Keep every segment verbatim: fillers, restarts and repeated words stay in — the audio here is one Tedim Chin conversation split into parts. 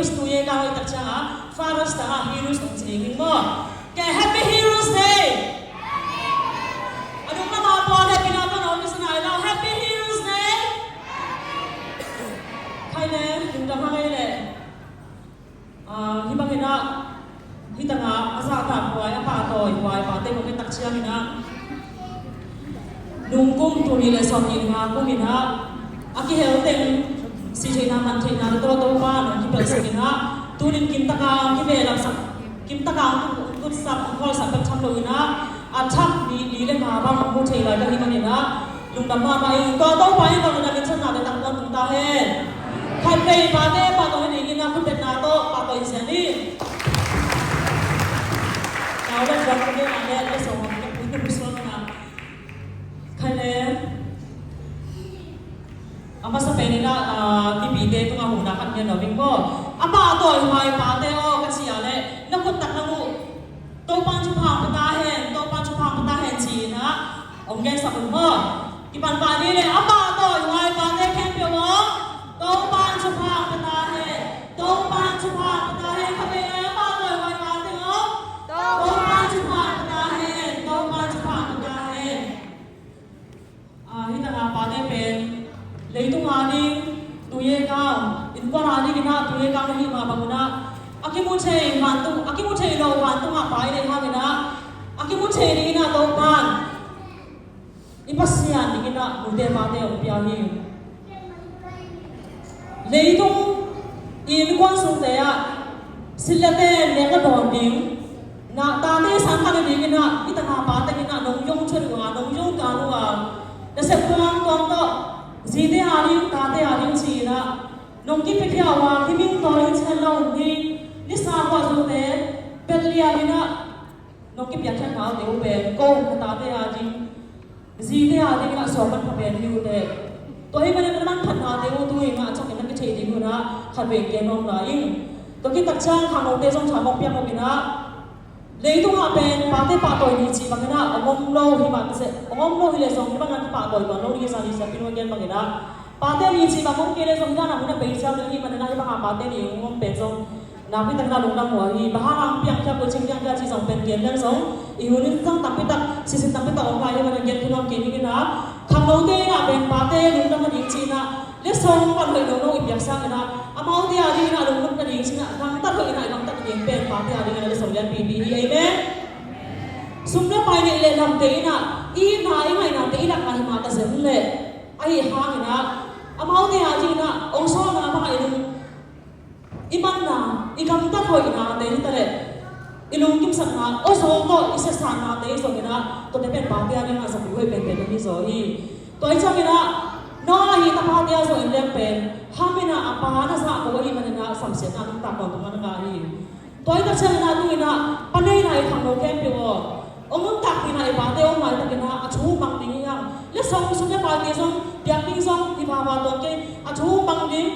Tu ye ka hoih tak ciang a, Father's Day a heroes hong ci ding hi maw. Kei Happy Heroes Day. A dunglam a pawl happy na pan hong kisa nai lo, Happy Heroes Day. Khai le, lungdam hang ei le. Ah, hih bangin ah, hih tangah a zahtak huai, a pahtawi huai pate mawk i tak ciangin ah, nungkum tul nih le sawmnih le nga kumin ah, a kihel teng sih theihna man theihna tawh Topa nong kipelhsak in ah, tunin kimtaka hong kibehlapsak, kimtaka hong kutsak, hong khawlsak bek tham loin ah, a thak nih, nih le nga bang hong mu thei lai ka hih manin ah, lungdam mahmah ing. Tua Topa in bang lungdam in, sawmna le tang tuan tung ta hen. Khatvei pate pahtawi nadingin a khutbetna tawh pahtawi zia ni. Nau le tuan ka gen a le, le sawm hong ka pui ka pui suan na. Khai le. A masa pen in ah, ah, mipite tungah huhna khat ngen lo ding maw. A pahtawi huai pate aw ka ci a le, na khut tak na muh. Topa'n thupha hong pia ta hen, Topa'n thupha hong pia ta hen ci-in ah hong gensak un maw. Kipan pah ni le, a pahtawi huai pate khempeuh aw, Topa'n thupha hong pia ta hen, Topa'n thupha hong pia ta hen. Khatvei a pahtawi huai pate aw, Topa'n thupha hong pia ta hen, Topa'n thupha hong pia ta hen. Ah, hih tangah pate pen leitung a ding, tu ye kau, innkuan a dingin ah tu ye kau na hih mah bangun ah, a kimu thei vantung, a kimu thei lo vantungah pa i neih hangin ah, a kimu thei dingin ah Topa'n i Pasian dingin ah nute pate hong pia hi. Leitung i innkuan sungte ah silh le ten nek a dawn ding, na tate sang khat a dingin ah, hih tangah pa tengin ah nong yong thuat uh a, nong yong kan uh a, nasep tuamtuam tawh zite a ding, tate a ding ci-in ah nong kipiakhia uh a, kimingtawi in chen lo uh hi. Nisa huah zute bet liamin ah nong kipiakkhiat na uh te uh pen ko na tate a ding, zite a dingin ah suak manpha pen hi uh teh. Tua ahih manin na manphatnate uh tu-in ah a chakin na kitheih ding uh in ah khatvei gen nuam lai ing. Tua khit tak ciang khangnote zong tha kong piak nop in ah, leitungah pen pate pahtawi ni cih bangin ah hong om lo hi mah, hong om lo hi leh zong hih bangin ah pahtawi tuan lo ding hi, zani siapi nu a gen bangin ah. Pate ni cih bang om kei leh zong hih dan a hun a bei ziau ding ahih manin ah hih bangah pate ni hong om pen zong nakpi takin a lungdam huai hi. Bang hang a piangkhia, bucing piangkhia cih zong pen gen leng zong i hun in zang tampi tak, sisin tampi tak om lai hi manin gen khin nuam kei ning in ah, khangnote in ah pen pate lungdam nading ci-in ah letsong pan hoih nono i piak sangin ah, amaute a dingin ah lungdam nading ci-in ah, gamtat hoih in ah i gamtat nading pen pate a dingin ah letsong lianpipi hi. Amen. Sum le pai neih leh lamte in ah i itna, i ngaihnate i lakna hi mah ta zen leh, ahi hangin ah amaute a dingin ah hong sawlna bangah i lung i manna, i gamtat hoihnate hi ta leh, i lungkimsakna, aw zaw tawh i siasannate hi zongin ah, tuate pen pate a dingin ah zapi hoih penpen ahi zaw hi. Tua ahih ciangin ah, Noah i tapate a zong en leng pen, Ham in ah a pa na zahko ahih manin ah samsiatna nuntak tawntung a na ngah hi. Tua ahih tak ciangin ah tu-in ah, pa neihna i khangno khempeuh aw, hong nuntakpihna i pate om laitakin ah a thu mang ding hi hang. Letsong, sum le paite zong, biakinn zong, i vava tuan kei, a thu mang ding.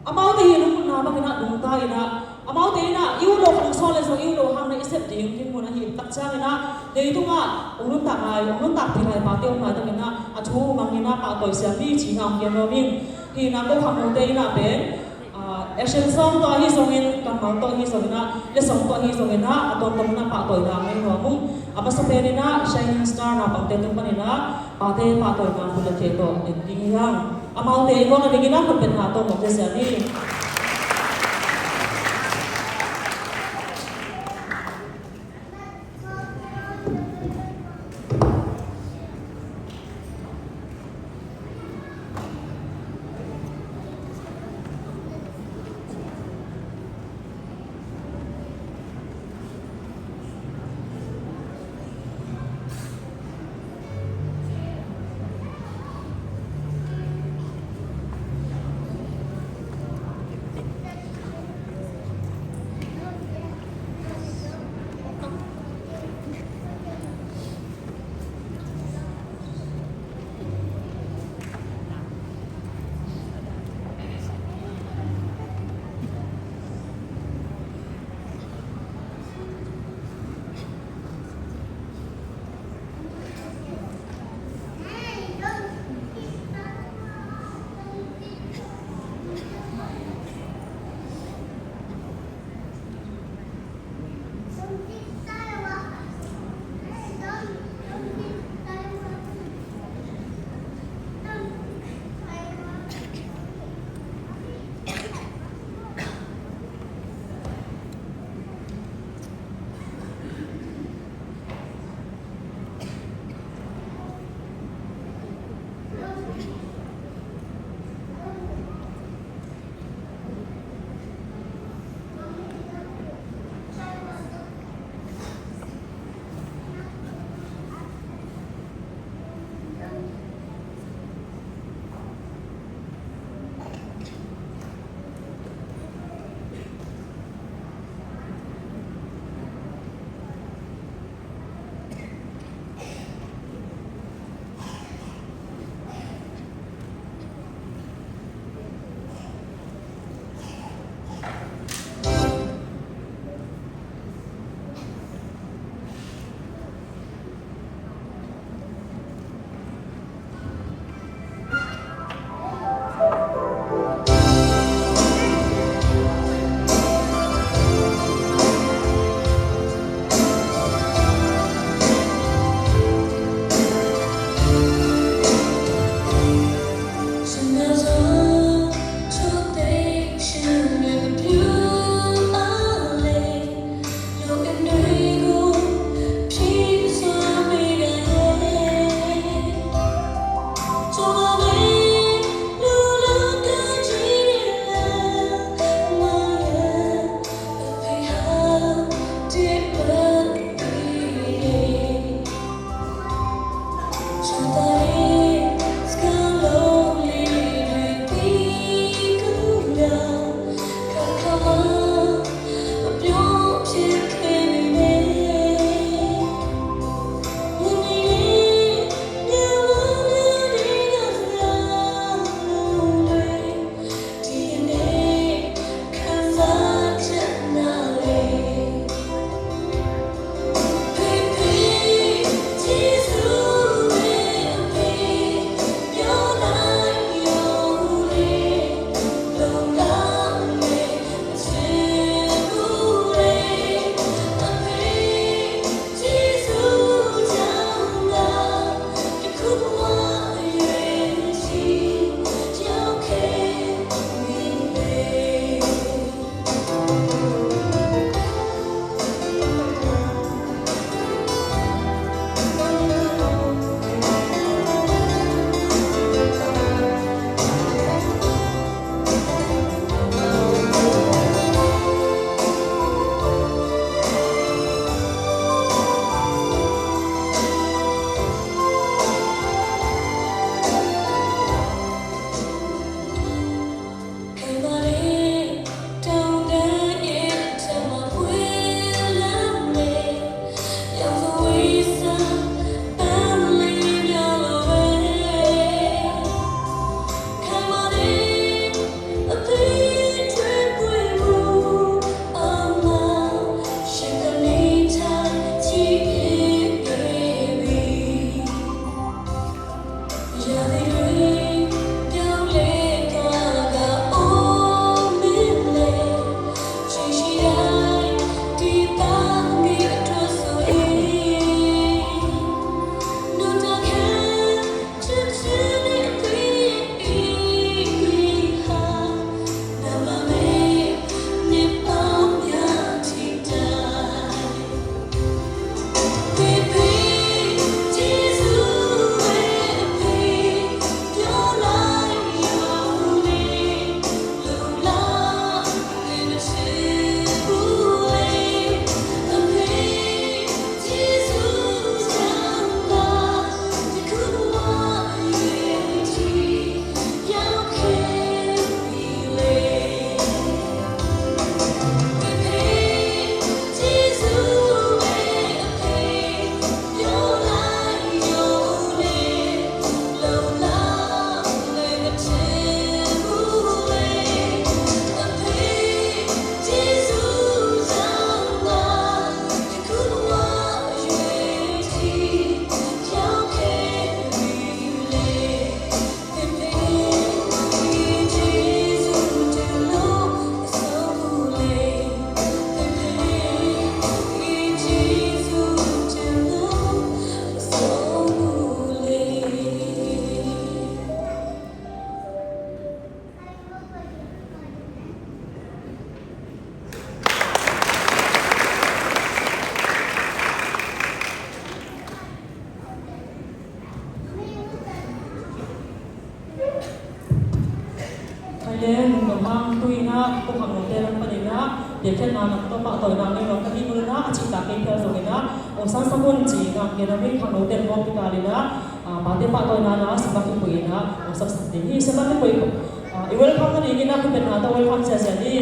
Amaute hi lungdamna bangin ah dungta in ah, amaute in ah i ut loh khat hong sawl leh zong i ut loh hangin ah i sep ding dinmun ahi tak ciangin ah, leitungah hong nuntak lai, hong nuntakpih lai pate om laitakin ah a thu mangin ah pahtawi siam ni ci-in ah hong gen nuam ing. Hih in ah ko khangnote in ah pen, ah, action song tawh ahi zongin, kammal tawh ahi zongin ah, letsong tawh ahi zongin ah, a tuamtuam in ah pahtawina ngei nuam ung. A masa pen in ah Shining Star naupangte tung panin ah pate pahtawina hun le khe tawh en ding hi hang. Amaute i gualna dingin ah khutbetna tawh mawk kei sia ni. Pu Khangnote lam panin ah piakkhiatna tawh pahtawina ngei nuam ka hih manin ah, a cihtak kei phial zongin ah, Aung San Suu Kyi ci-in ah, Vietnamese khangnote hong pi ta in ah, ah, pate pahtawina ah, siamah kipui in ah hong sapsak ding hi. Siamah kipui, ah, i welcome nadingin ah, khut beng na tawh welcome ziahziah ni.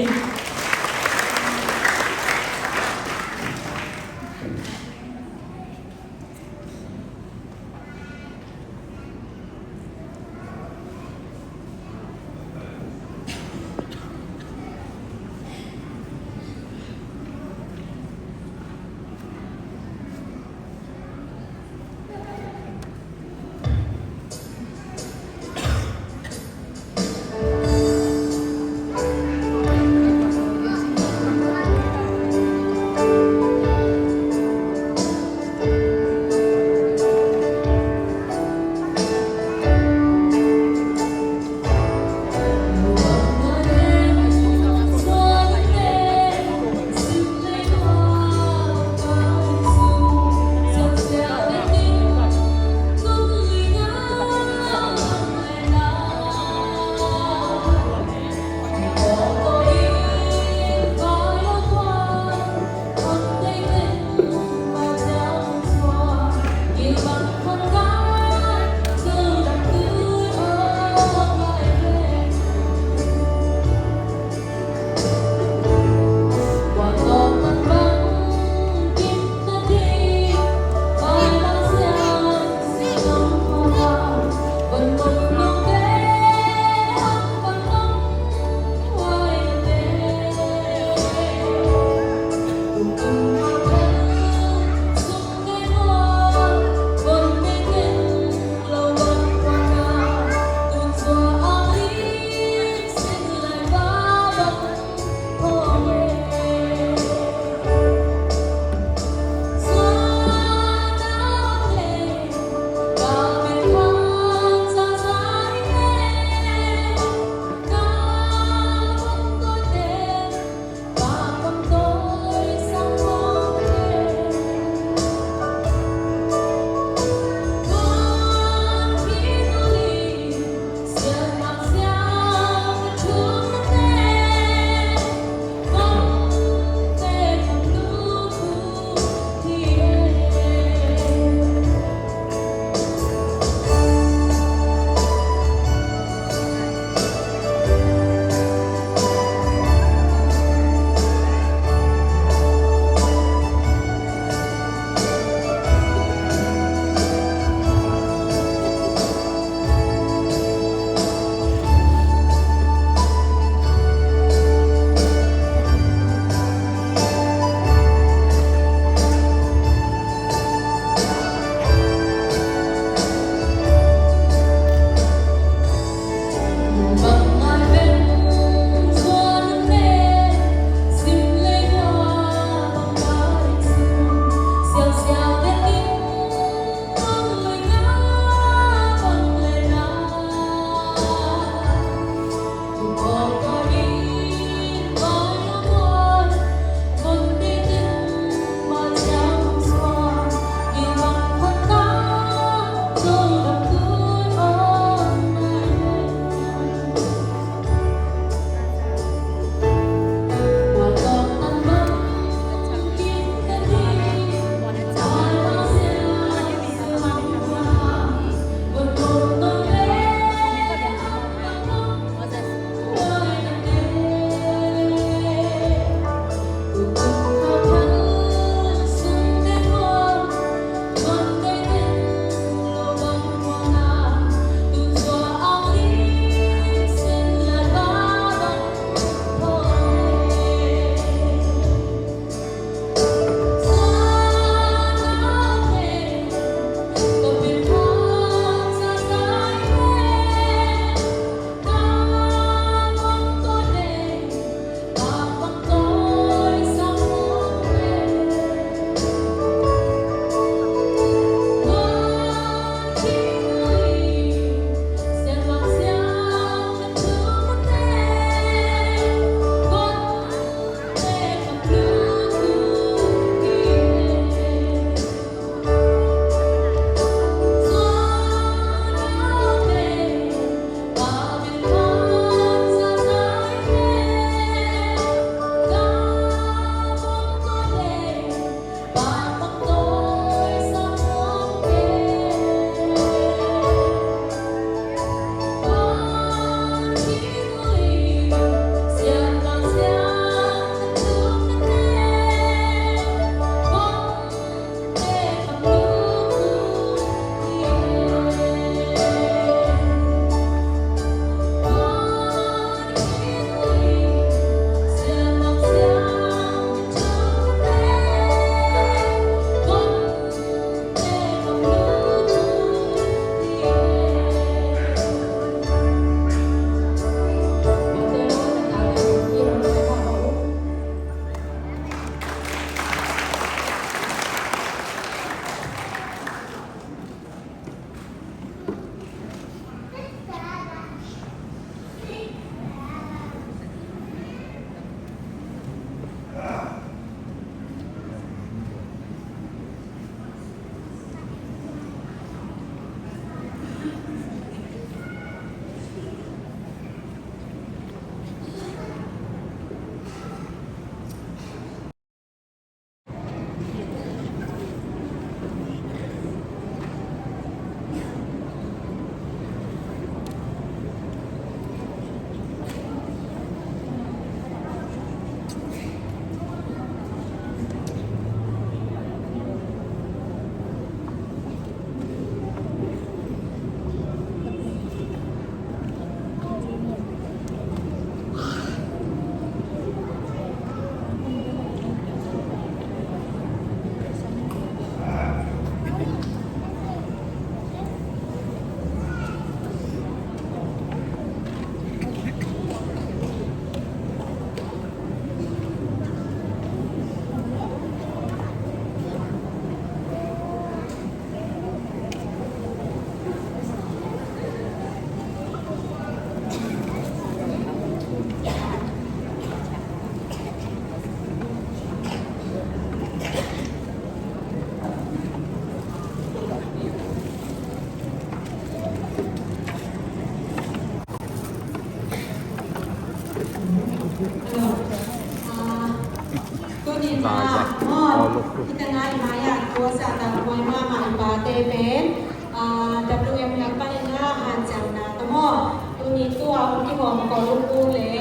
Lai zak. Aw, luk tu. Hita ngai mai a tua sa ta buai mahmah i pate pen, ah, W M Lampan in a hanciamna tawh maw. Tuni tua hong kihawm ko luk tu le,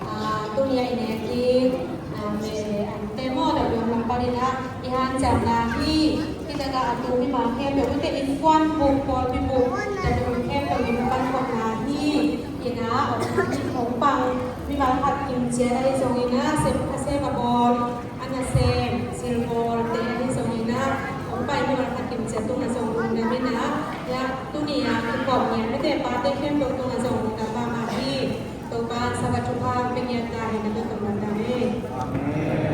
ah, tuni a i nek hi, ah, me le an te maw W M Lampan in a i hanciamna hi. Hita ngai a tu mimal khempeuh hita in kuan buk pawl pi buk W M khempeuh in pan khawmna hi. Ina, hong pang mimal khat kim ciat ahi zongin a sem a sem a bawl. A nasem silbawlte ahi zongin a, hong pai mimal khat kim ciat tungah zong lungdam in a, ya, tuni a kikawm ngiat mite pate khempeuh tungah zong lungdam mahmah hi. Topa Sabbath thupha hong pia ngiat ta hi, na tawh lungdam hi. Amen.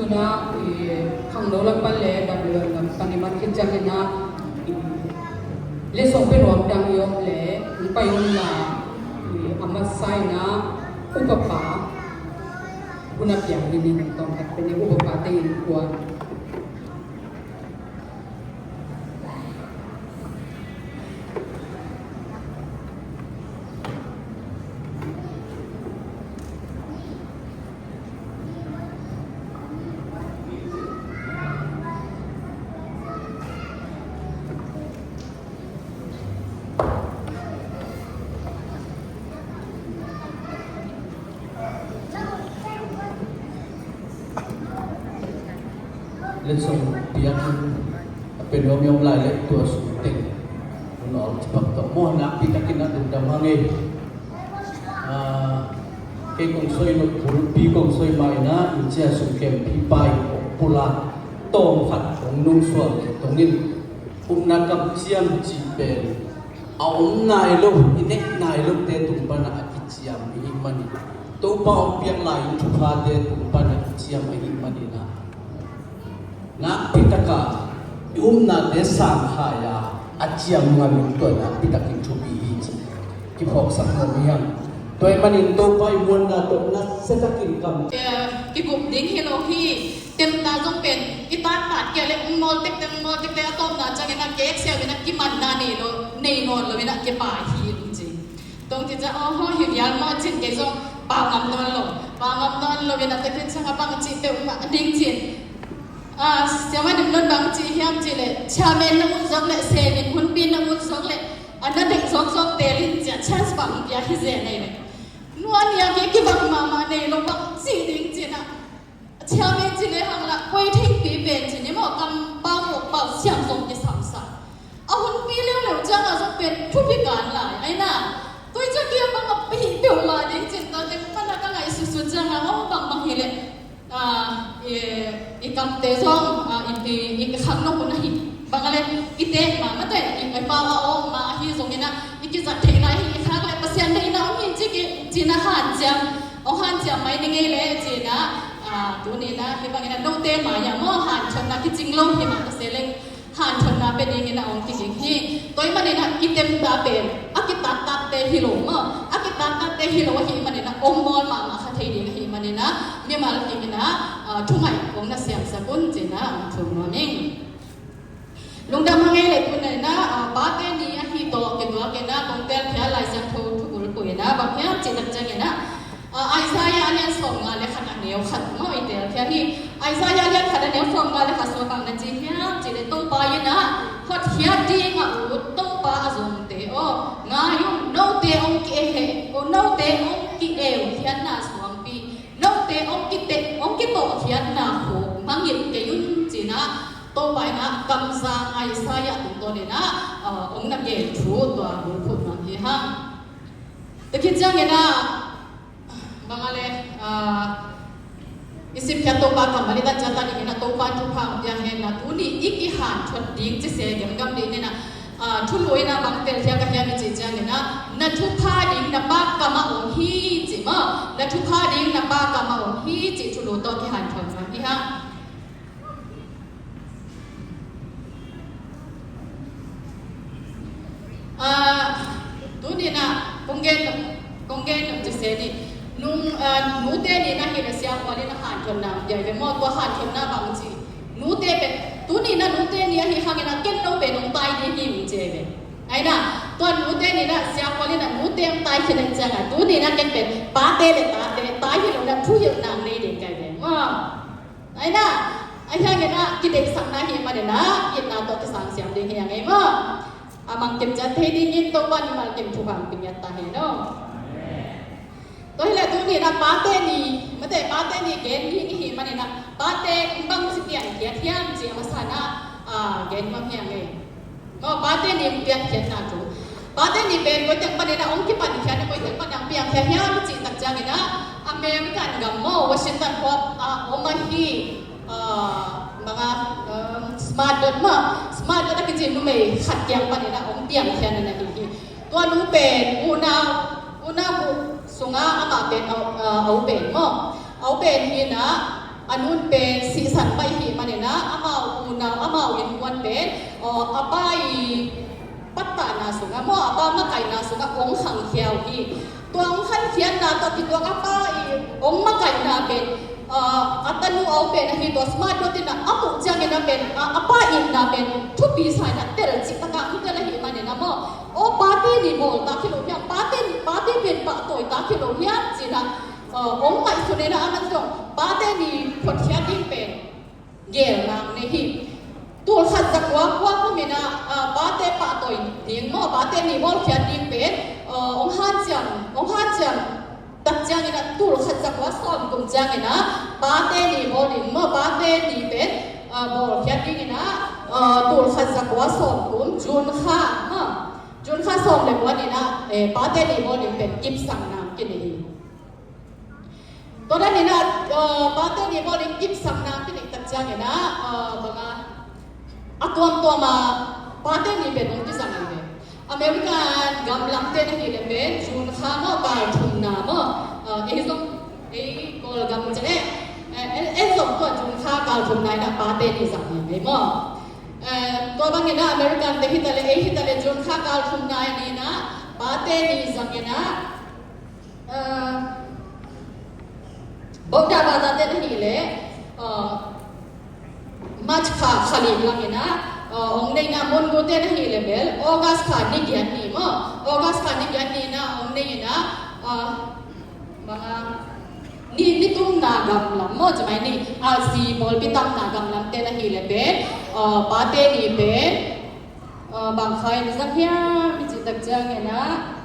Tuna, eh, khangno lam pan le W M lam pan i man khit ciangin ah, eh, letsong pe nuam dang i om le, i pai omna, eh, a masa in ah, upapa, hun a piang dingin tawmkhat pen i upapa te in kuan. Letsong piak in a pe nuam i om lai le tua sung teng hun a om cipak tawh maw, nakpi takin a lungdam hang ei. Ah, kei kong soi nop bulpi kong soi mah in ah, in cia sung kempi pai kong pula tawm khat kong nung sual dongin upna kamciam cih pen a om nai lo, i nek nai lote tung panah a kiciam i hih manin, Topa hong piak lai-in thuphate tung panah kiciam i hih manin ah, nakpi taka i upnate sangkhai-a a ciam ngal in tua nakpi takin thupi hi ci kiphawksak nuam hi hang. Tua ahih manin Topa i muanna tawh nasia takin kam, eh, kigup ding hi lo hi. Temta zong pen i tattat kei le ung mawl tektek, ung mawl tektek, a tawpna ciangin a kek siau in a kimanna nei lo, nei nawn lo in a kipai hi ung ci. Tong ci ciang, aw, hi vial maw cin, kei zong pau ngam nawn lo, pau ngam nawn lo in a, tua khit ciang a bang ci peuhmah ding cin. Ah, siamah nim non bang ci hiam ci le, chairman na ut zong le, senin hunpi na ut zong le, a na deih zong zong tel in ci a, chance bang pia hi zen ei le. Nuan nia kei kibang mahmah nei lo bang ci ding cin a. Chairman ci le hang lah, koi thingpi pen ci ni maw, kam pau mawk pau siam zong kisamsa. A hunpi leuleu ciangah zong pen thupi kan lai, ai na. Koi ciang kia bang a pi peuhmah ding cin, tua teng pana ka ngaihsutsut ciangah, aw, bangbang hi leh, ah, i, i kamte zong, ah, i, i, i khangno hun ahi. Bang a le, i tek mahmah teh, i, i pau a awk mah ahi zongin ah, i kizat theihna hi, i khak le Pasian deihna om hi ci, ki, cin a hanciam. Hong hanciam mai ni ngei le cin a, ah, tuni in a, hih bangin a note mai-ah maw, hanthotna kicing lo hi mah ta se leng, hanthotna pia dingin a hong kiging hi. Tua ahih manin a, i temta pen a kitattate hi lo maw, a kitattate hi lo ahih manin a, hong mawl mahmah kha thei ding ahih manin a, mimal dingin a, ah, thungaih hong na siamsak un cin a, hong thum nuam ing. Lungdam hang ei le, tuni in a, ah, Pate Ni ahi tawh kituakin a, kong telkhiat Lai Siangtho thubulphuh in a, bang hiam cih tak ciangin a, ah, Isaiah a lian sawmnga le khat a neu khat maw i telkhiat hi. Isaiah a lian khat a neu sawmnga le khat sung bang na ci hiam cih leh, Topa in a, hotkhiat ding a ut Topa a zongte aw, ngai un, note hong ki-e he, note hong ki-eukhiatna suangpi, note hong kite, hong kitawhkhiatna khuk mangngilh kei un cin a, Topa in a kamsang Isaiah tungtawn in a, ah, hong na gen thu tua bulphuh nuam hi hang. Tua khit ciangin a, bang a le, ah, i simkhiat Topa kammal i tan ciat ta dingin a, Topa in thupha hong pia hen la, tuni i kihanthot ding ci se gemgam dingin a, Ah, thulu in ah bang telkhia ka hiam i cih ciangin ah, na thupha ding na Pa kamah om hi ci maw. Na thupha ding na Pa kamah om hi ci thulu tawh kihanthawn zong hi hang. Ah, tuni in ah kong gen, kong gen nong ci se ni. Nung, ah, nute ni na hi na sia kual in ah hanthawnna om dia ve maw, tua hanthawnna bang ci. Nute pen, tuni in ah nute ni ahi hangin ah ken no pen nong tai ding hi ung ci ve. Ai na, tua nute ni na sia kual in ah nute hong tai khin a ciang a, tuni na ken pen pate le tate, tai hi lo na thuhilhna nei ding kai ve maw. Ai na, ai hang na kideihsakna hi manin ah itna tawh kisang siam ding hi hang ei maw. A mang kim ciat thei dingin Topa mimal kim thupha hong pia ta hen aw. Tua hi leh tuni na pate ni, mate pate ni gen ni hi manin ah pate bang ci piangkhiat hiam ci a masa na, ah, gen nuam hi hang ei. Maw, pate ni hong piangkhiatna thu. Pate ni pen koi teng panin ah hong kipankhiat, koi teng panin ah hong piangkhia hiam cih tak ciangin ah American gam maw, Washington khua ah om ahi, ah, bang a, um, Smart Dodd maw, Smart Dodd a kici numei khat kiang panin ah hong piangkhia na hi hi. Tua nu pen unau, unau bu sungah amah pen a, ah, a u pen maw. A u pen hi na, a nu pen sihsan pah hi manin ah amau unau, amau innkuan pen, aw, a pa i pattahna sungah maw, a pa makaihna sungah hong khangkhia uh hi. Tua hong khangkhiatna tawh kituak a pa i hong makaihna pen, aw, a tanu a u pen ahi tua Smart Dodd in ah a muh ciangin ah pen, a, a pa itna pen thupi sa in ah telcih takin hong tel ahi manin ah maw. Aw, pate ni bawl ta khin lo hiam, pate ni, pate pen pahtawi ta khin lo hiam ci in ah, uh, hong ngaihsun in ah aman zong pate ni phuatkhiat ding pen gelna nei hi. Tul khat za kua kua kum in ah, uh, pate pahtawi ding maw, pate ni bawlkhiat ding pen, uh, hong hanciam, hong hanciam tak ciangin ah tul khat za kua sawm kum ciangin ah pate ni bawl ding maw, pate ni pen, uh, bawlkhiat ding in ah, uh, tul khat za kua sawm kum June kha maw. June kha sawm le kua ni in ah, eh, pate ni bawl ding pen kipsakna kinei hi. Tua dan in ah, eh, pate ni bawl ding kipsakna kinei tak ciangin ah, eh, bang a, a tuamtuam a pate ni pen hong kizang hi ve. American gam lamte na hi leh pen June kha maw, kal thumna maw, eh, ei zong, ei Kawlgam ci leh, eh, ei, ei zong tua June kha kal thumna in ah pate ni zang hi ve maw. Eh, tua bangin ah American te hi ta leh, ei hi ta leh June kha kal thumna ni in ah pate ni zang in ah, eh, Buddha bata te na hi leh, eh, March kha kha li lang in ah, eh, hong nei in ah Mongo te na hi leh bel August kha ni giat ni maw, Augst kha ni giat ni in ah hong nei in ah, eh, bang a, ni, ni tumna gam lam maw, ci mai ni, R C pawlpi tamna gam lamte na hi leh pen, uh, pate ni pen, uh, bang kha in zang hiam i cih tak ciangin ah,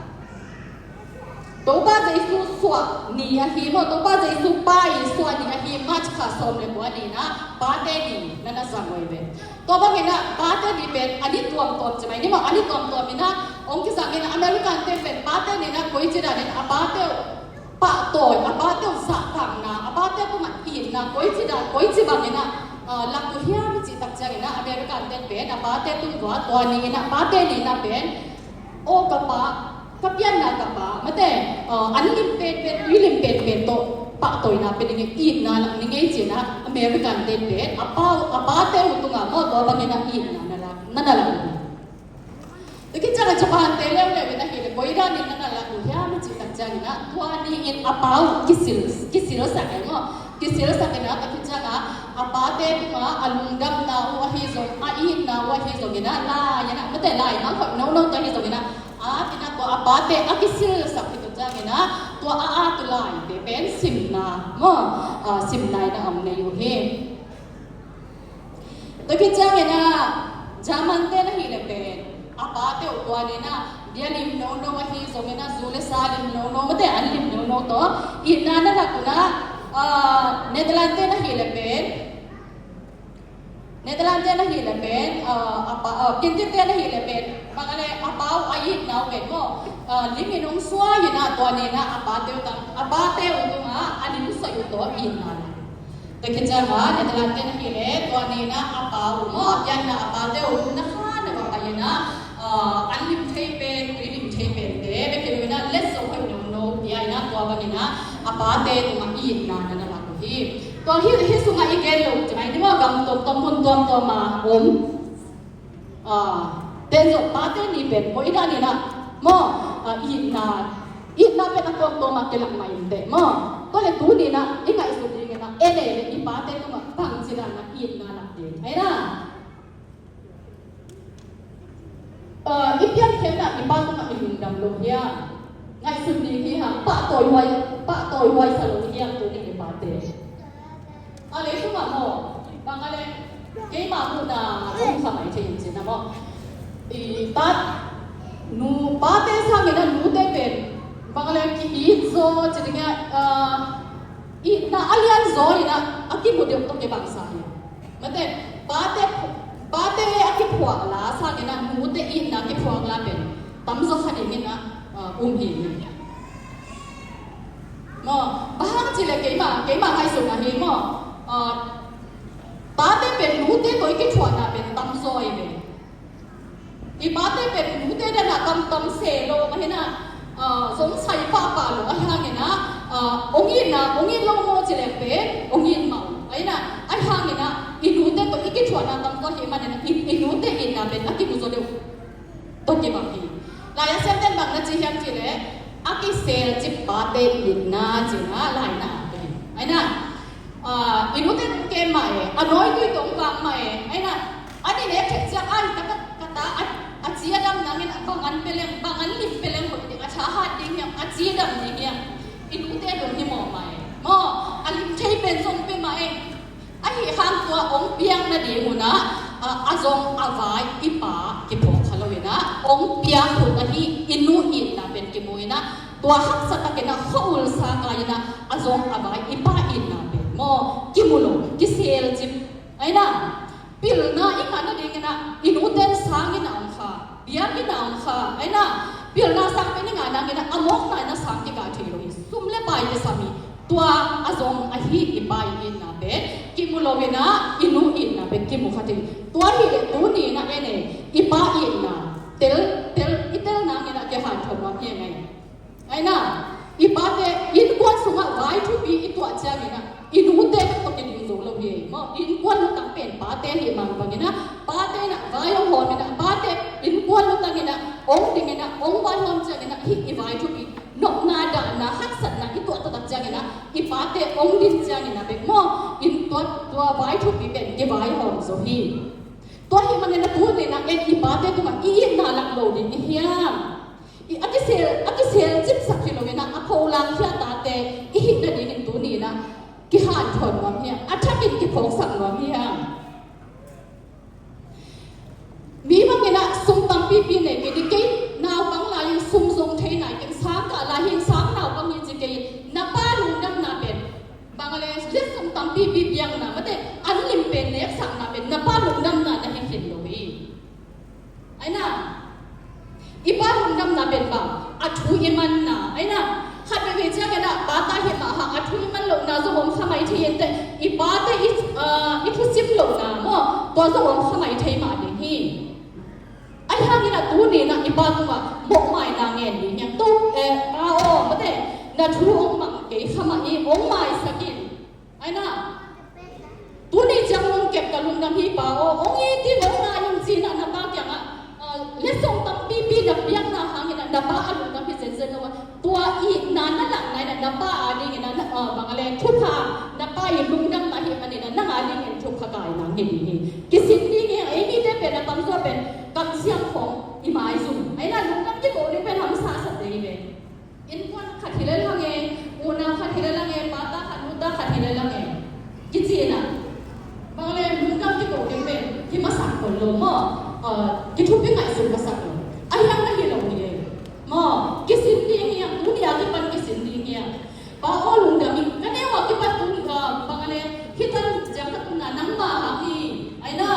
Topa Jesu suah ni ahi maw, Topa Jesu pa i suah ni ahi March kha sawm le kua ni in ah pate ni na na zang uh hi ve. Tua bangin ah pate ni pen a ni tuamtuam ci mai ni maw, a ni tuamtuam in ah hong kizang in ah American te pen pate ni in ah koici dan in a pate uh pahtawi, a pate uh zahtakna, a pate uh tungah itna koici dan, koici bangin ah, uh, lak uh hiam i cih tak ciangin ah American te pen a pate tung tua, tua ni in ah pate ni in ah pen, aw ka pa, ka pianna ka pa, mate, uh, an lim penpen, tui lim penpen tawh pahtawina pia ning ei, itna lak ning ei ci in ah American te pen a pa, a pate uh tungah maw, tua bangin ah itna na lak, na na lak uh hi. Tua khit ciangin Japan te leuleu in ahih leh koi dan in na na lak uh hiam i cih tak ciangin ah, tua ni in a pa uh kisil, kisilsak ei maw, kisilsak in ah, tua khit ciangin a pate tungah a lungdamna uh ahi zong, a itna uh ahi zongin ah, lai in ah, mate, lai mangkholh nono tawh ahi zongin ah, a, tua a pate a kisilsak khit uh ciangin ah, tua a, a tu laite pen simna maw, a, simna in ah hong nei uh hi. Tua khit ciangin ah German te na hi leh pen a pate uh tua ni in ah bia lim nono ahi zongin ah, zu le sa lim nono, mate, an lim nono tawh itna na lak uh in ah, ah, Netherlands te na hi leh pen, Netherlands te na hi leh pen, ah, a pa, ah, Kintit te na hi leh pen, bang a leh a pa uh a itna uh pen maw, ah, lim in hong suai in ah tua ni in ah a pate uh tang, a pate uh tungah a lim suai uh tawh itna lak. Tua khit ciangin Netherlands te na hi leh tua ni in ah a pa uh maw, a pianna a pate uh na kha na va pai in ah, a, Ah, an lim thei pen, tui lim thei pen te, bek hi lo in ah, let zo hoih nono, tia in ah, tua bangin ah, a pate tungah itna na na lak uh hi. Tua hi, hi sungah i gen lo, ciang ai, tua gam tuamtuam, mun tuamtuam a om. Ah, ten zo pate ni pen, maw i dan in ah, maw, ah, itna, itna pen a tuamtuam a kilak mah in teh, maw. Tua leh tuni in ah, i ngaihsut ding in ah, en e leh i pate tungah bangci dan a itna lak ding. Ai na. Ah, i piankhiatna i pa tungah i lungdam lo hiam? Ngaihsun ding hi hang, pahtawi huai, pahtawi huai sa lo hiam tuni i pate? A lei tungah maw, bang a leh, keima muhna om kha mai thei in cin a maw. I pa, nu, pate sangin a nute pen, bang a leh ki-it zaw, ci ding a, ah, itna a lian zaw in ah, a kimu deuh tawh kibang sa hi. Mate, pate, pate a kiphuah la sangin ah, nute itna kiphuak la pen tamzaw kha dingin ah, ah, um hi. Maw, bang hang cih leh keima, keima ngaihsutna hi maw. Ah, pate pen nute tawh i kithuahna pen tamzaw hi ve. I pate pen nute dan a kamtam se lo, mah hi na, ah, zong sai pahpah lo, ahi hangin ah, ah, ong itna, ong it lo maw ci leng pen, ong it mah uh. Ahi na, ahi hangin ah, i nute tawh i kithuahna tamzaw hi manin ah, i, i nute itna pen a kimu zaw deuh tawh kibang hi. Lai-ah Siangthoten bang na ci hiam cih leh, a kiselcip pate itna ci-in ah, lai-ah na om hi. Ahi na, ah, i nute tung kem mah e, a nawitui tawh vang mah e, ahi na, a ni nek thei ciang ai, ka ta, ka ta, a, a ci a dam nangin, a bang an pia leng, bang an lim pia leng hoih ding, a tha hat ding hiam, a ci a dam ding hiam, i nute tung hi mawk mah e. Maw, a lim thei pen zong pia mah e. Ahi hang tua ong piang nading un ah, a, a zong a vai i pa kiphawk kha lo in ah, ong piang khut ahi i nu itna pen kimu in ah, tua haksa takin ah, khua-ul sa kai in ah, a zong a vai i pa itna pen maw, kimu lo, kiselcip. Ahi na, pilna i ngah nadingin ah, i nuten sang in ah ong kha, biakinn ah ong kha, ahi na, pilna sang pen i ngah nangin ah, a mawkna in ah sang kikah thei lo hi, sum le pai kisam hi. Tua a zong ahi i pa i itna pen kimu lo in ah, i nu itna pen kimu kha thei. Tua hi leh tuni in ah en e, i pa itna tel, tel, i tel nangin ah kihanthawn nuam hi e ngai. Ahi na, i pate innkuan sungah vai thupi i tuah ciangin ah, i nute tawh kiding zo lo hi e. Maw, innkuan lutang pen pate hi mah bangin ah, pate in ah vai ong hawm in ah, pate innkuan lutang in ah, ong ding in ah, ong vaihawm ciangin ah, hih i vai thupi, nopna, dahna, haksatna i tuah taktak ciangin ah, i pate ong din ciangin ah bek maw, in tua, tua vai thupi pen kivaihawm zo hi. Tua ahih manin ah tuni in ah en i pate tungah i itna lak lo ding i hiam? I, a kisel, a kiselcipsak hi lo in ah, a pholak khia tate i hih nadingin tuni in ah kihanthawn nuam hiam? A thakin kiphawksak nuam hiam? Mi bangin ah sum tampipi nei kei ding, kei naupang lai-in sum zong thei nai keng, sang kah lai hi, sang naupang hi ci kei, na pa lungdamna pen, bang a leh, letsong tampipi piakna, mate, an lim pen neksakna pen, na pa lungdamna na hi khin lo hi. Ahi na, i pa lungdamna pen bang, a thu i manna, ahi na, khat veivei ciangin ah, pa ta hi mah hang, a thu i man lohna zong om kha mai thei in teh, i pate i, ah, i thusim lohna maw, tua zong om kha mai thei mah ding hi. Ahi hangin ah tuni in ah i pa tungah mawhmaina ngen ding hiam? Tu, eh, pa aw, mate, na thu ong mang kei kha mah hi, ong maisak in. Ahi na, tuni ciang ong kep ka lungdam hi pa aw, ong it in, ong ngai ung ci-in ah na pa kiangah, ah, letsong tampipi na piakna hangin ah na pa a lungdam hi zenzen lo a. Tua itna na lakna in ah na pa adingin ah, na, ah, bang a leh thupha, na pa i lungdamna ahih manin ah nang adingin thupha kai nang hi ding hi. Kisin ding hi, ei mite pen a tamzaw pen kamsiam khawng i maizum. Ahi na, lungdam kiko ding pen hamsa sa dei ve. Innkuan khat hi lel hang e, unau khat hi lel hang e, pata khat, nuta khat hi lel hang e. Kici in ah. Bang leh lungdam kiko ding pen hi masak khol lo maw. Ah, kithupi ngaihsut masak lo. Ahi hang na hi lo hi e. Maw, kisin ding hi hang, tuni a kipan kisin ding hi hang. Pa aw lungdam ing, ka neu a kipan tuni, ah, bang leh, hih tan ciang ka tun na nangmah hang hi. Ahi na,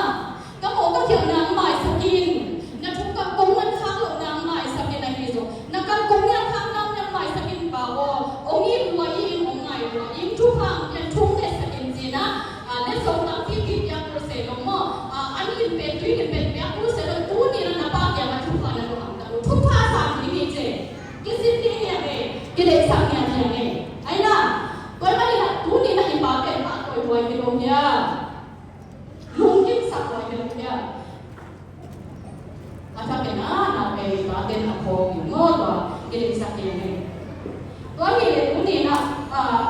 ka mawh ka khialh nang maisak in, na thu ka kong nang khak loh nang maisak in ahi zong. Na kam kong nang khak nang nang maisak in pa aw. Ong it lua ing, ong ngai lua ing, thupha ong piak, thu ong ngetsak in ci-in ah, ah, letsong tampipi piak kul se lo maw. Ah, an lim pen, tui lim pen piak kul se lo, tuni in ah na pa kiangah thupha Kideihsak ngiat hiang e. Aina, tua ahih manin ah tuni-in ah i pate pahtawi huai hi lo hiam? Lungkimsak huai hi lo hiam? A thakin ah na pei i pate na khawk hi maw, tua kideihsak ngiat e. Tua hi leh tuni-in ah, ah,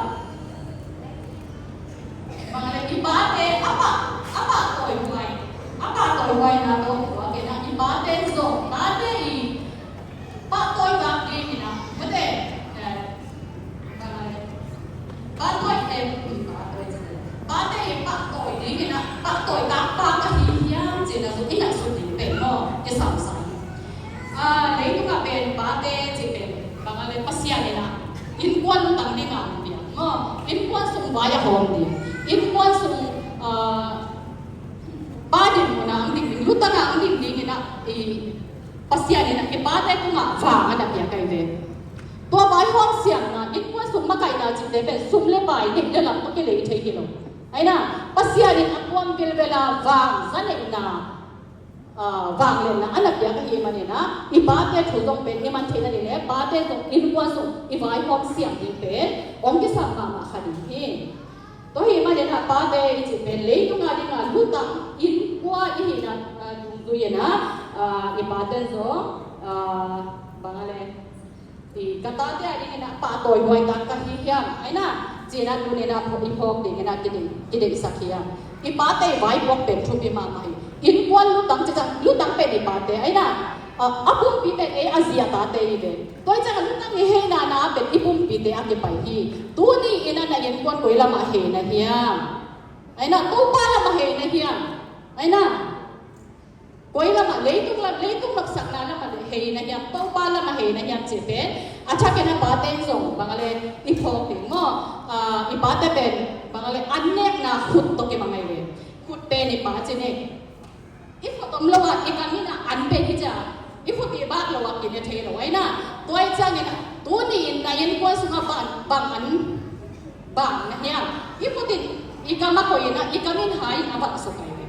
bang le i pate a pah, a pahtawi huai, a pahtawi huaina tawh tua kei na i pate zong, pate i pahtawi tak dingin ah, mate, eh, bang le, pahtawi te, pahtawi te, pate i pahtawi dingin ah, pahtawi tak pa ka hi hiam cih na zong i ngaihsut ding pen maw, i samsam. Ah, leitungah pen pate cih pen, bang le Pasian in ah innkuan lutang ding a hong piak maw, innkuan sung vai a hawm ding, innkuan sung, ah, pa dinmun a hong ding ding, lutang a hong ding dingin ah, i Pasian in ah i pate tungah vang a na piak ahi ve. Tua vaihawm siamna, innkuan sung makaihna cihte pen sum le pai neih le lam tawh kilei thei hi lo. Aina, Pasian in a kuam vilvel a vang za neihna, ah, vangliatna a na piak ahih manin ah, i pate thu zong pen i man theih nading le pate zong innkuan sung i vaihawm siam ding pen hong kisam mahmah kha ding hi. Tua ahih manin ah pate i cih pen leitung a ding a lutang, innkuan i hihna, ah, dungzui in ah, ah, i pate zong, ah, bang le, i ka tate a dingin ah pahtawi huai tak ka hi hiam? Aina, ci-in ah tuni-in ah i phawk dingin ah kideih, kideihsak hiam? I pate i vaipuak pen thupi mahmah hi. Innkuan lutang cih ciang, lutang pen i pate, aina, ah, a pumpi pen ei a zi a tate hi ve. Tua ciang a lutang i heina na pen i pumpite a kipai hi. Tuni-in ah na innkuan koi lamah hei na hiam? Aina, Topa lamah hei na hiam? Aina, koi lamah, leitung lam, leitung maksakna lamah hei na hiam, Topa lamah hei na hiam cih pen a thakin ah pate in zong bang le i phawk ding maw? Ah, i pate pen bang le an nekna khut tawh kibang ahi ve. Khut pen i pa ci ni. I khut om lo a i kam in ah an pen hi ciang, i khut i bak lo a kine thei lo aina. Tua ahih ciangin ah tuni-in na innkuan sungah bang, bang an bang na hiam? I khut in i kam a koih in ah, i kam in hai in a bang suk ahi ve.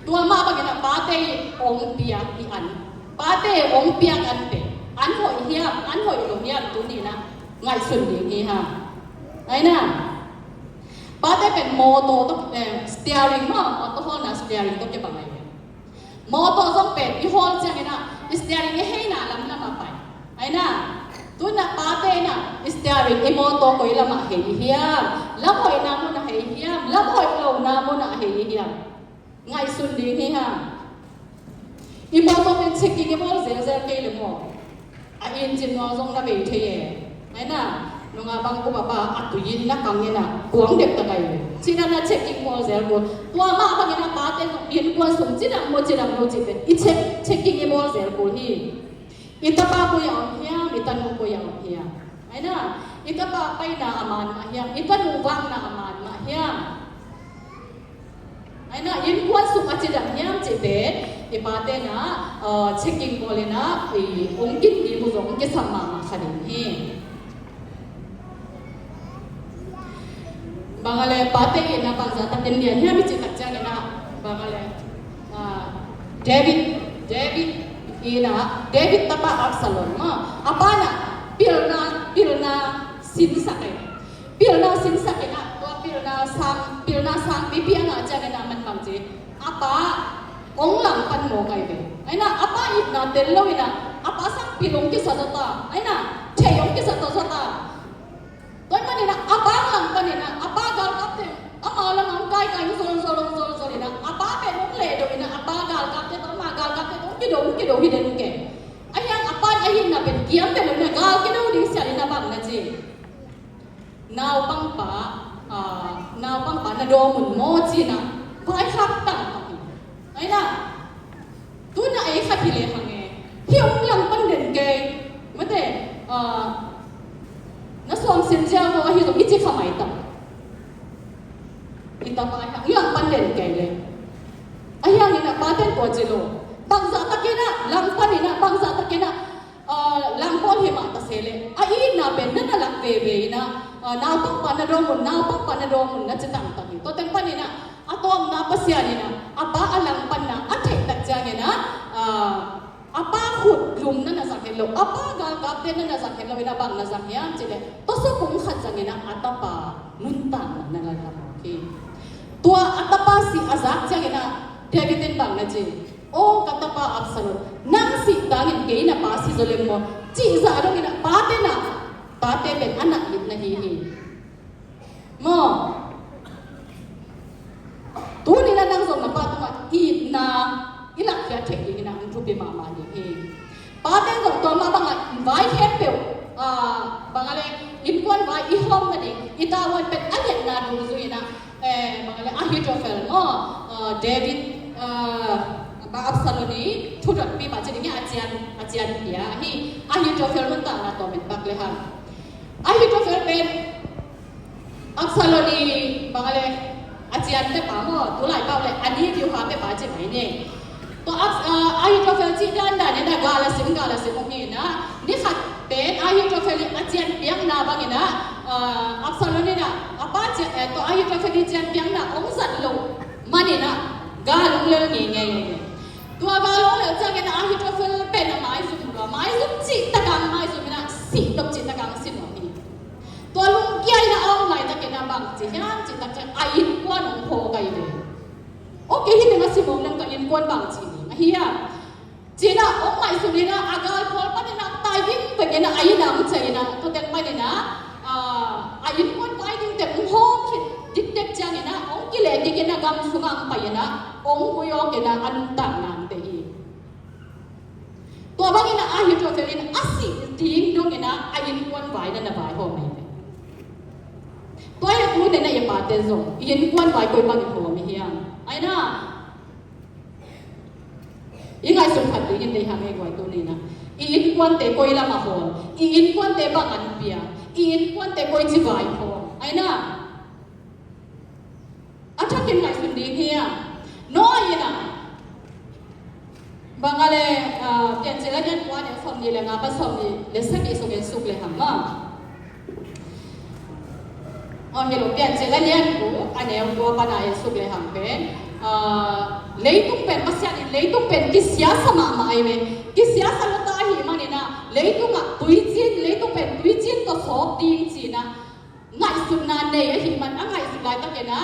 Tua mah bangin ah pate i hong piak i an, pate i hong piak an pen an hoih hiam, an hoih lo hiam, tuni-in ah ngaihsun ding hi hang. Aina, pate pen mawtaw tawh, eh, steering maw, mawtaw hawlna steering tawh kibang ahi ve. Mawtaw zong pen i hawl ciangin ah i steering i heina lamlam a pai. Aina, tu-in ah pate in ah i steering, i mawtaw koi lamah hei hiam, lam hoihna munah hei hiam, lam hoih lohna munah hei hiam, ngaihsun ding hi hang. I mawtaw pen checking i bawl zelzel kei le maw, a engine nawl zong na bei thei e. Aina, nungah bang, upa pa a tui in na kang in ah kuang dek ta kai. Cih na na checking bawl zel kul. Tua mah bangin ah pate zong innkuan sung cidam maw, cidam lo cih pen i check, checking i bawl zel kul hi. I tapa koi a om hiam, i tanu koi a om hiam? Aina, i tapa paina a man mah hiam, i tanu vakna a man mah hiam? Aina, innkuan sung a cidam hiam cih pen i pate in ah, uh, checking bawl in ah, i hong kin ding uh zong kisam mahmah kha ding hi. Bang le pate in ah bangzah takin lian hiam i cih tak ciangin ah, bang le, ah, David, David in ah, David tapa Absalom maw, a pa in ah pilna, pilna sinsak e. Pilna sinsak in ah, tua pilna sang, pilna sang pipi a ngah ciangin ah man bang ci, a pa hong langpan mawk ahi ve. Aina, a pa itna tel lo in ah, a pa sang pil hong kisa zaw ta. Aina, thei hong kisa ta zaw ta. Tua ahih manin ah a pa hong langpan in ah, a pa galkapte ama lamah hong kaikai, hong zolzol, hong zolzol in ah, a pa pen hong lehdo in ah, a pa galkapte tawh, ama galkapte tawh hong kido, hong kido hi den uh ke. Ahi hang a pa in a itna pen kiam pen lo in ah, gal kido ding sial in ah bang na ci, naupangpa, ah, naupangpa na dawm un maw ci-in ah vaikhak taktak hi. Aina, tu-in ah ei khat hi lehang e, hih hong langpan den kei, mate, ah, na suang sin ziau maw, ahi zong i ci kha mai ta. I tapa hih hong langpan den kei le. Ahi hangin ah pate in tua ci lo. Bangzah takin ah langpan in ah, bangzah takin ah, ah, langpawl hi mah ta se leh, a itna pen na na lak veve in ah, ah, naupangpa na dawm un, naupangpa na dawm un na ci taktak hi. Tua teng panin ah, a tawpna Pasian in ah, a pa a langpanna a theih tak ciangin ah, ah, a pa khut dum na na zang het lo, a pa galkapte na na zang het lo in a bang na zang hiam cih leh, tawsaw kung khat zangin a tapa nuntakna na na la mawk hi. Tua a tapa sih a zak ciangin a David in bang na ci, "Aw ka tapa Absalom, nang sih tangin kei na pa si zaw leng maw?" cih zah dongin a pate na, pate pen a nak lit na hi hi. Maw? Tuni-in a nang zong na pa tungah itna i lakkhia theih dingin a hong thupi mahmah ding hi. Pate zong tua mah bangah vai khempeuh, ah, bang a le innkuan vai i hawm nading i tavuan pen a liatna dungzui-in a, eh, bang a le Ahithophel maw, ah, David, ah, Absalom i thudotpi mah ci ding hi a, a cian, a cian pia hi. Ahithophel nuntakna tawm in pak le hang. Ahithophel pen Absalom i bang a le a ciante pa maw, tulai pau le a ni viu ha pe pa ci mai ni. Tua Abs-, ah, Ahithophel cih dandan in a gal a sim, gal a sim hong hi in a, ni khat pen Ahithophel i a cian piakna bangin a, ah, Absalom in a, a pa cian, eh, tua Ahithophel i cian piakna hong zat loh manin a gal hong lel ngeingei. Tua gal hong lel ciangin a Ahithophel pen a maizum lua, maizum cih tak a maizum in a, sih nop cih tak a si lua hi. Tua lungkia in a om laitakin a bang ci hiam cih tak ciang a innkuan hong phawk hi ve. Aw kei hi teng a si mawk leng ka innkuan bang ci ding ahi hiam? Ci-in a hong ngaihsun in a, a gal khawl panin a tai vingveng in a, a inn ah hong ciah in a, tua teng panin a, ah, a innkuan tai ding teng hong hawm khit dikdek ciangin a, hong kileh kik in a gam sungah hong pai in a, hong guih awk in a, a nuntakna hong teh hi. Tua bangin a Ahithophel in a sih ding dongin a, a innkuan vai na na vaihawm hi. Tua hi a tuni-in a i pate zong i innkuan vai koi bangin hawm i hiam? Ai na, i ngaihsun khat dingin deih hang ei guai tuni-in a. I innkuante koi lam a hawl, i innkuante bang an pia, i innkuante koici vai hawl. Ai na, a thakin ngaihsun ding hi a. Noah in a, bang a le, ah, Piancil a lian kua a neu sawmnih le nga pan sawmnih le sagih sung en suk le hang maw. Aw, hi lo, Piancil a lian kua a neu kua pan a en suk le hang pen, ah, leitung pen, Pasian in leitung pen kisiasa mahmah ahi ve. Kisiasa lo ta ahih manin a, leitung ah tuicin, leitung pen tuicin tawh sawp ding ci-in a ngaihsutna nei ahih man a ngaihsut laitakin a,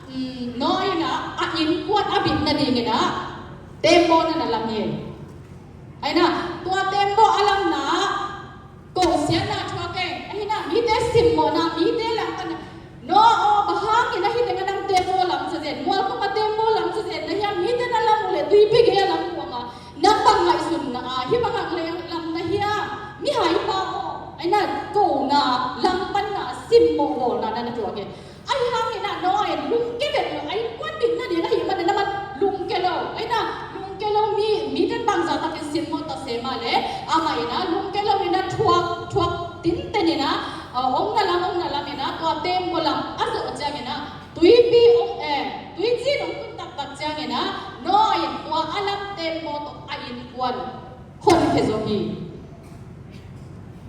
um, Noah in a, a innkuan a bit nadingin a teembaw na na lam hi. Ai na, tua teembaw a lamna ah kosiatna thuak e. Ahi na, mite simmawhna, mite langpanna. Noah aw, bang hangin ahi teng a nang teembaw lam sa zen, mual kong a teembaw lam sa zen na hiam? Mite na lam uh leh tuipi gei a lam uh a, nang bang ngaihsutna a hih bangah leng lam na hiam? Mihai pa aw, ai na, kona, langpanna, simmawh bawlna na na thuak e. Ahi hangin a Noah in lungke vet lo, a innkuan bit nading ahih manin amah lungke lo. Ai na, lungke lo, mi, mite in bangzah takin simmawh ta se mah leh, amah in a lungke lo in a thuak, thuak tinten in a, ah, hong na lam, hong na lam in a, tua teembaw lam a zawh ciangin a, tuipi hong, eh, tuicin hong tun taktak ciangin a, Noah in tua a lam teembaw tawh a innkuan honkhia zo hi.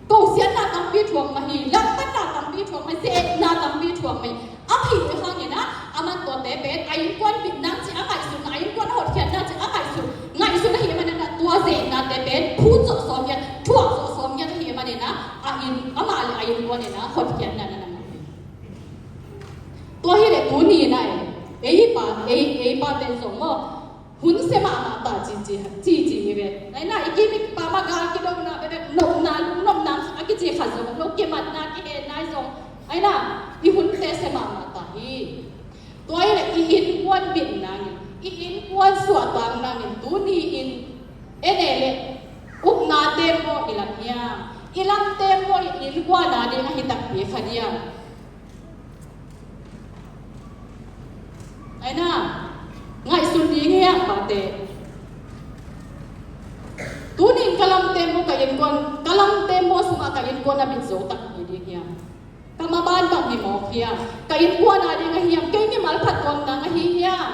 Kosiatna tampi thuak mah hi, langpanna tampi thuak mah hi, ze-etna tampi thuak mah hi. A phih hangin a, aman tuate pen a innkuan bit nang cih a ngaihsun, a innkuan a hotkhiat nang cih a ngaihsun, ngaihsun ahih manin a tua ze-etnate pen phut zawh sawm ngiat, thuak zawh sawm ngiat ahih manin a, a inn, amah le a innkuan in a hotkhiatna na na ngah hi. Tua hi leh tuni in a, ei pa, ei, ei pate zong maw, hun sia mahmah ta ci, ci, ci, ci hi ve. Ai na, i kim i pam a gal kidona bekbek, nopna, lungnopna a kici khat zong om lo, kimatna, kihenna zong, ai na, i hunte sia mahmah ta hi. Tua hi leh i innkuan bit nangin, i innkuan suahtak nangin, tuni in en e leh ukna teembaw i lam hiam? I lam teembaw i innkuan a ding ahi takpi kha diam? Ai na, ngaihsun ding hi hang pate. Tuni in ka lam teembaw, ka innkuan, ka lam teembaw sungah ka innkuan a bit zo tak hi ding hiam? Ka maban bang hi mawk hiam? Ka innkuan a ding ahi hiam? Kei mimal phattuamna ahi hiam?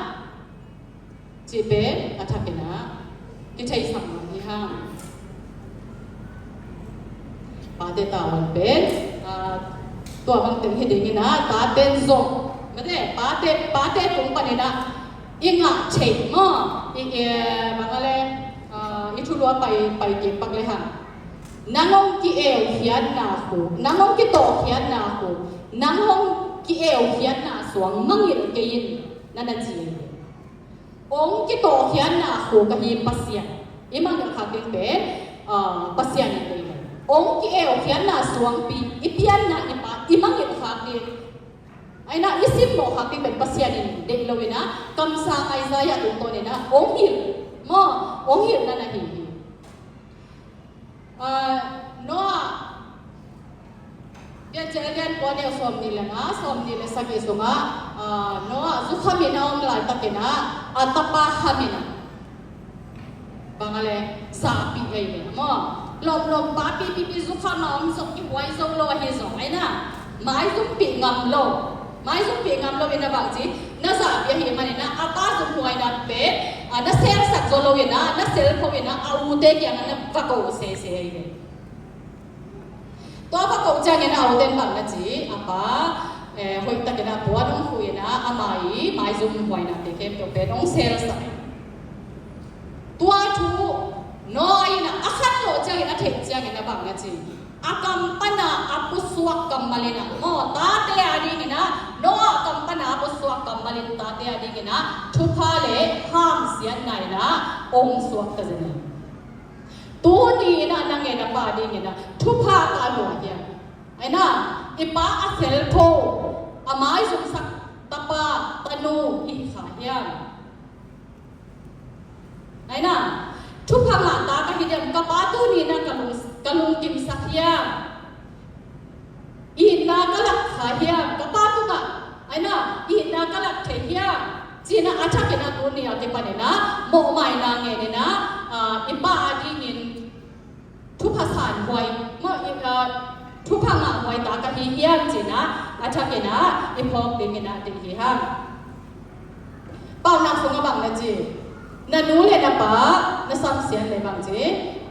Cih pen a thakin a kitheisak ngam hi hang. Pate tavuan pen, ah, tua bang teng hi dingin a, tate zong, mate, pate, pate tung panin a i ngah theih maw, i, i, bang a le, ah, Thu lua pai, pai kik pak le hang. Nang hong ki-eukhiatna khu, nang hong kitawhkhiatna khu, nang hong ki-eukhiatna suang mangngilh kei in, na na ci hi. Hong kitawhkhiatna khu ka hi Pasian. I mangngilh khak ding pen, ah, Pasian in deih hi. Hong ki-eukhiatna suangpi, i pianna i pa, i mangngilh khak ding. Aina i simmawh khak ding pen Pasian in deih lo ina, kamsang Isaiah tungtawn ina, hong hilh, maw, hong hilhna na hi hi. Ah, Noah, Piancil a lian kua neu sawmnih le nga, sawmnih le sagih sungah, ah, Noah zukham ina om laitakin ah, a tapa kham ina. Bang a le, sa pih ei le, maw. Lawmlawm pa pipipi zukham a om zong kihuai zo lo ahi zong, aina. Maizumpih ngam lo. Maizumpih ngam lo ina bang ci, na zahpih ahih manin ah, a pa zumhuaina pen, ah, na selsak zo lo ina, na selpho ina, a ute kiangah na va ko sese ahi ve. Tua va ko ciangin a uten bang na ci, a pa, eh, hoihtakin a puan hong khuh ina, ama i maizumhuainate khempeuh pen hong selsak. Tua thu, Noah in a khanlawh ciangin a theih ciangin a bang na ci. A kam pana a pusuak kammal ina, maw, tate a dingin ah, Noah kam pana a pusuak kammal in tate a dingin ah, thupha le hamsiatna ina hong suakta zen hi. Tuni ina na ngen a pa dingin ah, thupha ka lua hiam? Aina, i pa a selpho, a maizumsak tapa, tanu, i hi kha hiam? Aina, thupha ngah ta ka hi diam, ka pa tuni na ka lung, ka lungkimsak hiam? Itna ka lak kha hiam? Ka pa tungah, aina, itna ka lak thei hiam? Cina a thakin a tuni a kipanin ah, mawhmaina ngenin ah, ah, i pa a dingin, thupha sanhuai, maw, i, ah, thupha ngahhuai ta ka hi hiam cina, a thakin ah, i phawk dingin ah, ding hi hang. Paunak sungah bang na ci, na nu le na pa, na samsiat le bang ci,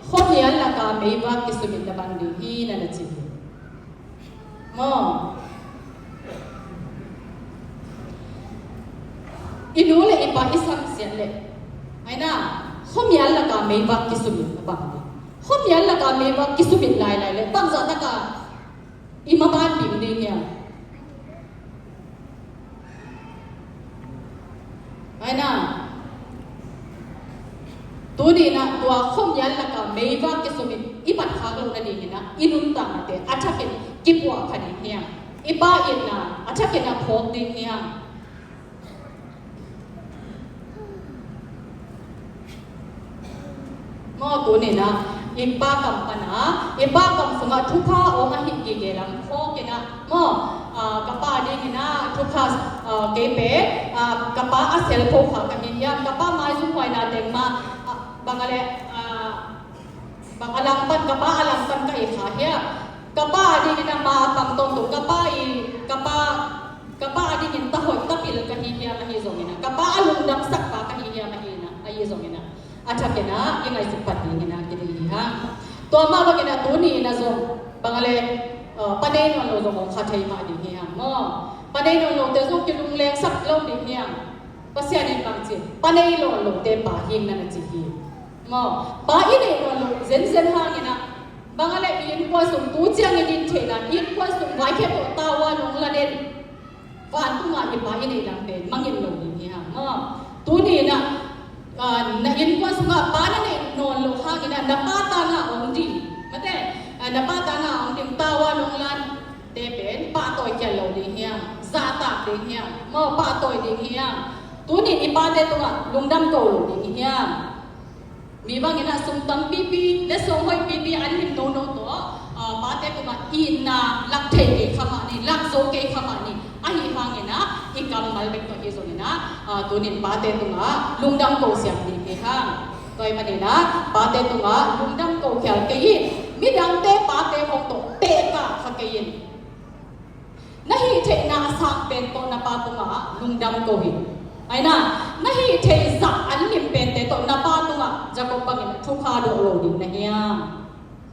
khuamial laka meivak kisumit na bang ding hi na na ci hi. Maw. I nu le i pa i samsiat le. Aina, khuamial laka meivak kisumit na bang ding. Khuamial laka meivak kisumit lailai le. Bangzah taka i maban ding ding hiam? Aina. Tuni na tua khuamial laka meivak kisumit i mat khak lo na dingin ah, i nuntaknate a thakin kipuah kha ding hiam? I pa itna a thakin a phawk ding hiam? Maw, tuni na, i pa kam pana, i pa kam sungah thupha hong ahih gige lam phawk ina, maw, ah, ka pa dingin ah, thupha, ah, kei pen, ah, ka pa a selpho kha ka hi hiam, ka pa maizumhuaina teng mah, ah, bang a le, ah, bang a langpan, ka pa a langpan ka hi kha hiam? Ka pa dingin a ma a pang tawntung, ka pa i, ka pa, ka pa dingin ta hoih ta pil ka hi hiam ahi zongin ah, ka pa a lungdamsak pa ka hi hiam ahi na, ahi zongin ah, a thakin ah i ngaihsut pah dingin ah kideih hi hang. Tua mah bangin ah tuni in ah zong, bang a le, uh, pa nei nawn lo zong hong kha thei mah ding hi hang maw. Pa nei nawn lote zong kilunglengsak lo ding hi hang. Pasian in bang ci, pa nei nawn lote pa hing na na ci hi. Maw, pa i neih nawn loh zenzen hangin ah, bang a le i innkuan sung tu ciangin i theihna, i innkuan sung vai khempeuh tavuan hong la den. Vantungah i pa i neih lam pen mangngilh lo ding hi hang. Maw, tuni in ah, ah, na innkuan sungah pa na neih nawn loh hangin ah, na pa tangah hong ding. Mate, ah, na pa tangah hong ding tavuan hong lan te pen pahtawi khial lo ding hi hang. Zahtak ding hi hang. Maw, pahtawi ding hi hang. Tuni in i pate tungah lungdam ko lo ding hi hang. Mi bangin ah sum tampipi, letsong hoihpipi an him nono tawh, ah, pate tungah itna lak thei kei kha mah ni, lak zo kei kha mah ni, ahi hangin ah, i kammal bek tawh hi zongin ah, ah, tunin pate tungah lungdam ko siam ding hi hang. Tua ahih manin ah, pate tungah lungdam ko khial kei in, midangte pate hong tawh tehkah kha kei in. Na hih theihna a sang pen tawh na pa tungah lungdam ko hi. Aina, na hih theih zah an lim pente tawh na pa tungah Jacob bangin thupha dawh lo ding na hiam?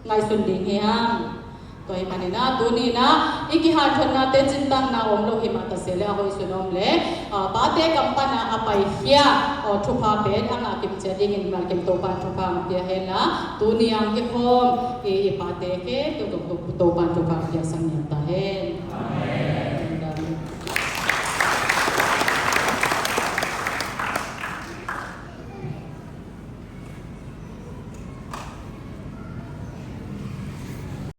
Ngaihsun ding hiam? Tua ahih manin ah tuni-in ah i kihanthawnna te cintakna om lo hi mah ta se leh a hoih sun om leh, ah, pate kam pan ah a paikhia, ah, thupha pen a ngah kim ciat dingin mimal kim Topa'n thupha hong pia hen la, tuni-a hong kikhawm i, i pate khempeuh tawh Topa'n thupha hong piaksak ni ta.